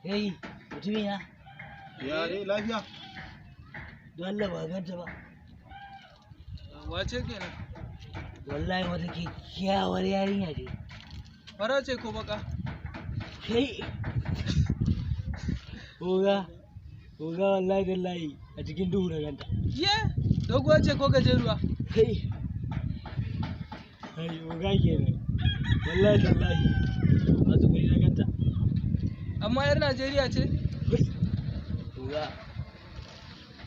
Kai, mutumin ya. Ya dai lafiya? Don Allah ba ganta ba. Wace kenan? Wallahi wata kyakkyawar yarinya ce. Fara ce ko baka? Kai. Oga, oga wallahi tallahi a cikin duhu na ganta. Ye, doguwa ce ko gajeruwa? Kai. Kai, oga kenan. Wallahi tallahi a tsuguni na ganta. Amma 'yar Najeriya ce? Oga,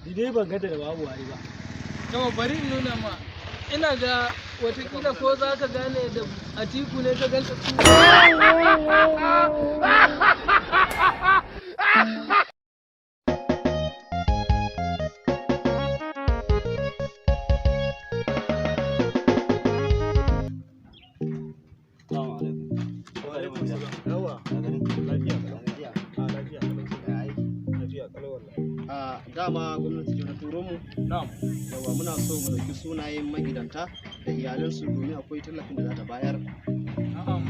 ni dai ban ganta da babu wari ba. Kama bari in nuna ma. Ina ga watakila ko za ka gane da Atiku ne ka ganta su. Assalamu alaikum. Wa alaikum salam. Yawa. Lafiya lafiya. A lafiya kalau. Lafiya kalau wallahi. A dama gwamnati ce ta turo mu. Na'am. Yawa muna so mu ɗauki sunayen magidanta da iyalansu domin akwai tallafin da za ta bayar. Na'am.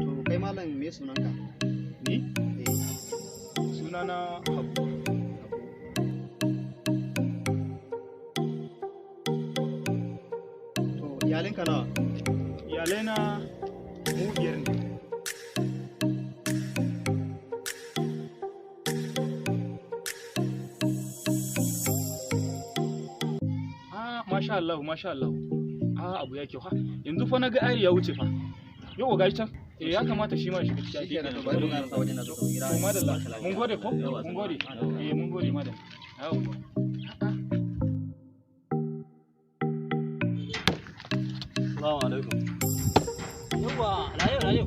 To kai malam me sunanka? Ni Eh, sunana Habu. to iyalinka nawa? Iyalaina mu biyar ne. Ah, masha Allah, masha Allah. Ah, abu ya kyau ha. Yanzu fa na ga ari ya wuce fa. Yau gashi can. Eh, ya kamata shi ma ya shiga cikin Shikenan, to bari mu karasa wajen na zo ka gira. To madalla. Mun gode ko? Mun gode. Eh, mun gode madalla. Yawwa. Assalamu alaikum. Yawwa, rayo rayo.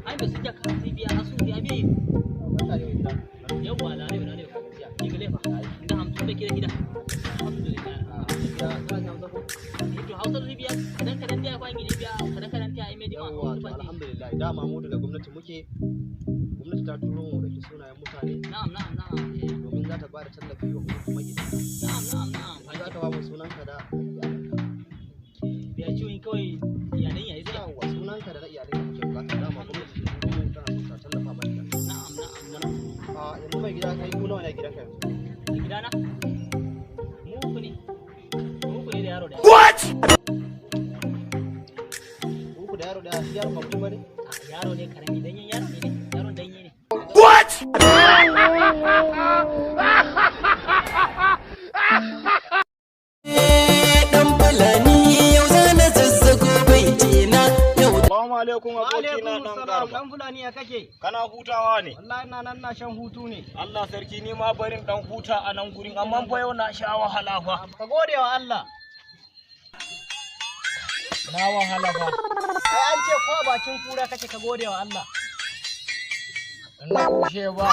Ai ba su jaka sai biya asu ya biya. Yawwa, rayo rayo. Igile fa. Inda hamsin da kira gida. Alhamdulillah. Eh, to Hausa da biya kadan kadan ta kwa ngine biya kadan kadan ta ai me jima. Yawwa, to alhamdulillah dama mu daga gwamnati muke. Gwamnati ta turo mu ɗauki sunayen mutane Na'am na'am na'am. Eh, domin za ta bada tallafi wa magidanta. Na'am na'am na'am. Za ka ba mu sunanka da iyalanka. Biya ciwon kawai iyalan yayi zai. Yawwa, sunanka da na iyalanka muke bukata. Dama gwamnati ta turo mu tana so ta tallafa magidanta. Na'am na'am na'am. A yanzu mai gida kai ku nawa ne a gidanka yanzu? A gidana? Mu uku ne. Mu uku ne da yaro da. Uku da yaro daya, shi yaron ba mutum bane? Ah, yaro ne karami danyen yaro ne dai. Yaron danye ne. Dan fulani yau zana zazzago baitina yau. Assalamu alaikum abokina dan garba. Dan Fulani ya kake? Kana hutawa ne? Wallahi ina nan na shan hutu ne. Allah sarki ni ma barin dan huta a nan gurin amma fa yau na sha wahala fa. Ka gode wa Allah. Na wahala fa. Ai an ce ko a bakin kura kake ka gode wa Allah. Na kushe ba.